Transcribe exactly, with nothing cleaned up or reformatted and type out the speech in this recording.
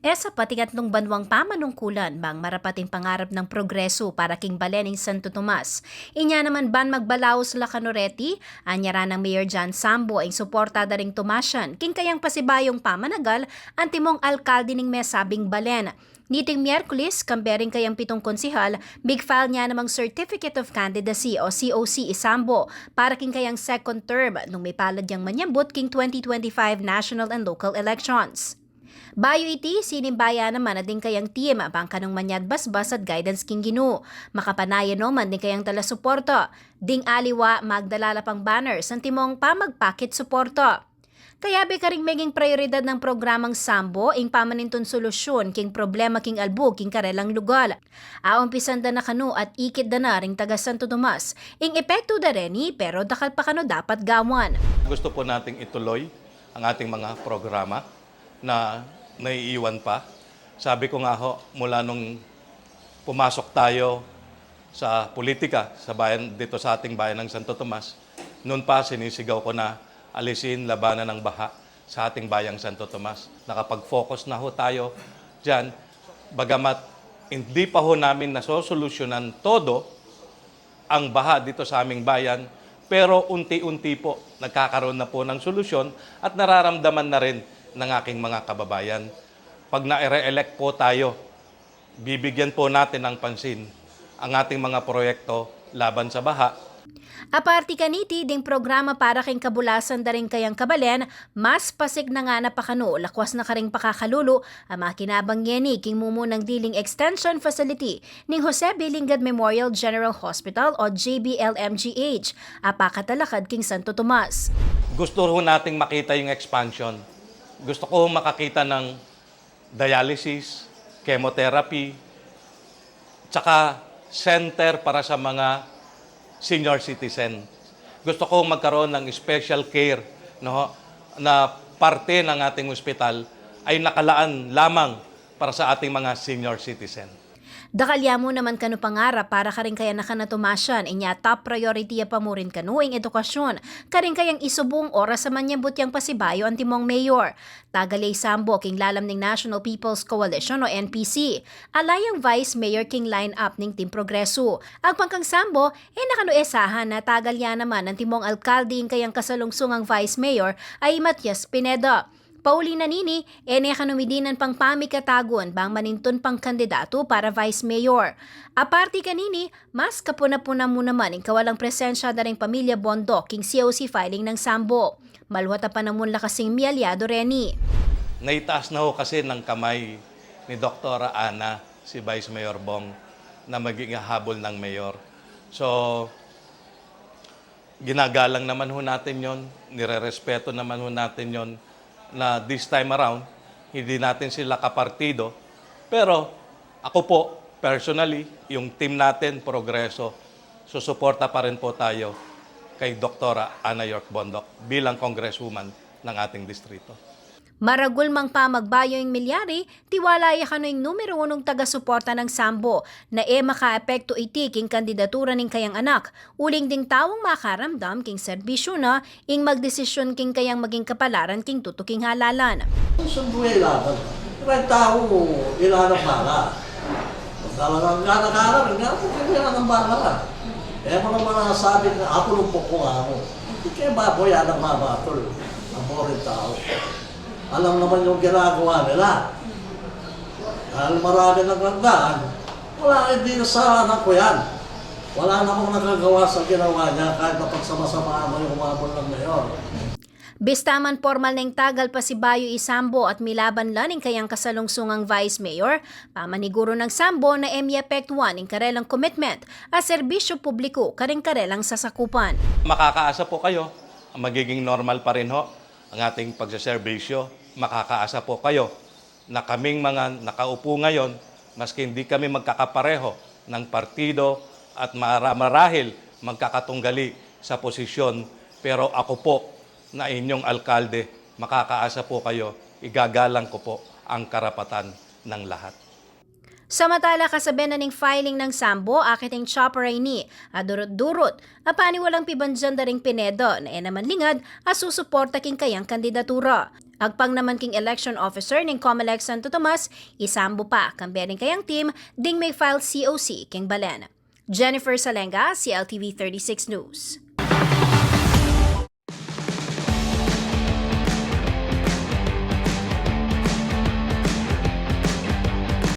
E sa pati katlung banuang pamanungkulan bang marapat ing pangarap nang progresu para king balen ning Santo Tomas. Inya naman ban magbalaus la kanu reti, anyara nang Mayor John Sambo ing suporta da ring Tomasian king kayang pasibayung pamanagal antimong alkalde ning mesabing balen. Niting Miyerkules, kambe ring kayang pitung konsehal, migfile ne namang Certificate of Candidacy o C O C i Sambo para king kayang second term nung mipalad yang manyambut king twenty twenty-five national and local elections. Bayu iti, sinimba ya naman na ding kayang team bang kanung manyadbasbas at guidance king Ginu. Makapanayan no man ding kayang talasuporta. Ding aliwa, magdala la pang banners antimong pamagpakit suporta. Kayabe karing meging prayoridad nang programang Sambo ing pamanintun solusyun king problema king albug king karelang lugal. Aumpisan da na kanu at ikit da na ring taga Santo Tomas ing epektu da reni, pero dakal pa kanu dapat gawan. Gusto po nating ituloy ang ating mga programa na naiiwan pa. Sabi ko nga ho, mula nung pumasok tayo sa politika, sa bayan, dito sa ating bayan ng Santo Tomas, noon pa sinisigaw ko na alisin, labanan ang baha sa ating bayang Santo Tomas. Nakapag-focus na ho tayo diyan. Bagamat hindi pa ho namin nasosolusyonan todo ang baha dito sa aming bayan, pero unti-unti po nagkakaroon na po ng solusyon at nararamdaman na rin ng aking mga kababayan. Pag na-re-elect po tayo, bibigyan po natin ng pansin ang ating mga proyekto laban sa baha. Aparte kaniti, ding programa para king kabulasan da ring kayang kabalen, mas pasig na ngana pa kanu, lakwas na karing pakakalulu a makinabang ngeni king mumunang diling extension facility ning Jose B. Lingad Memorial General Hospital o J B L M G H a pakatalakad king Santo Tomas. Gusto ho nating makita yung expansion. Gusto ko makakita ng dialysis, chemotherapy, tsaka center para sa mga senior citizen. Gusto ko magkaroon ng special care, no, na parte ng ating ospital ay nakalaan lamang para sa ating mga senior citizen. Dakal ya mu naman kanu pangarap para karing kayanakan a Tomasian, inya top priority ya pa mu rin kanu ing edukasyon, karing kayang isubung oras a manyambut yang pasibayu antimong mayor. Tagal ya i Sambo king lalam ning National People's Coalition o N P C. Ala yang vice mayor king line-up ning Team Progreso. Agpang kang Sambo, e na kanu esahan na tagal ya naman antimong alkalde ing kayang kasalungsungang vice mayor a i Matias Pineda. Pauli na nini, e ne kanu midinan pang pamikatagun bang manintun pang kandidatu para vice mayor. Aparte kanini, mas kapuna-puna mu naman ing kawalang presensya da ring pamilya Bondoc king C O C filing nang Sambo. Maluat a panamun la kasing mialyado reni. Naitaas na ho kasi ng kamay ni Doktora Ana si Vice Mayor Bong na maging hahabol ng mayor. So, ginagalang naman ho natin yon, nirerespeto naman ho natin yon na this time around, hindi natin sila kapartido. Pero ako po, personally, yung team natin, Progreso, susuporta pa rin po tayo kay Doktora Ana York Bondoc bilang congresswoman ng ating distrito. Maragul mang pamagbayu ing milyari, tiwala ya kanu ing numero unung taga-suporta nang Sambo na e makaepektu iti king kandidatura ning kayang anak, uling ding taung makaramdam king serbisyu na ing magdesisyun king kayang maging kapalaran king tutuking halalan. Sundo ya ilaban. Iba yung tao, ilan ang bala. Talagang gana-gana rin nga, kung kailangan ng bala. E mo naman nasabi na ako nung poko nga mo. Kaya baboy, anak, mabatul. Ang boring tao. Alam naman yung ginagawa nila. Dahil marami naglandaan, wala, hindi na sa anak ko yan. Wala namang nagagawa sa ginawa niya kahit na pagsama-samaan mo yung umabol ng mayor. Bista man pormal neng tagal pasibayu i Sambo at milaban la ning kayang kasalungsungang vice mayor, pamaniguru nang Sambo na e miapektuan ing karelang commitment a serbisyu publiku karing karelang sasakupan. Makakaasa po kayo, magiging normal pa rin ho ang ating pagseserbisyo. Makakaasa po kayo na kaming mga nakaupo ngayon, maski hindi kami magkakapareho ng partido at mara-, marahil magkakatunggali sa posisyon, pero ako po na inyong alkalde, makakaasa po kayo, igagalang ko po ang karapatan ng lahat. Samantala, kasabe na ning filing nang Sambo, akit ing chopper a ini a durut-durut a paniwalang pibandian da ring Pineda na e naman lingad a susuporta king kayang kandidatura. Agpang naman king election officer ning Comelec Santo Tomas, isambu pa kambe ning kayang team ding me-file C O C king balen. Jennifer Salenga, C L T V thirty-six News.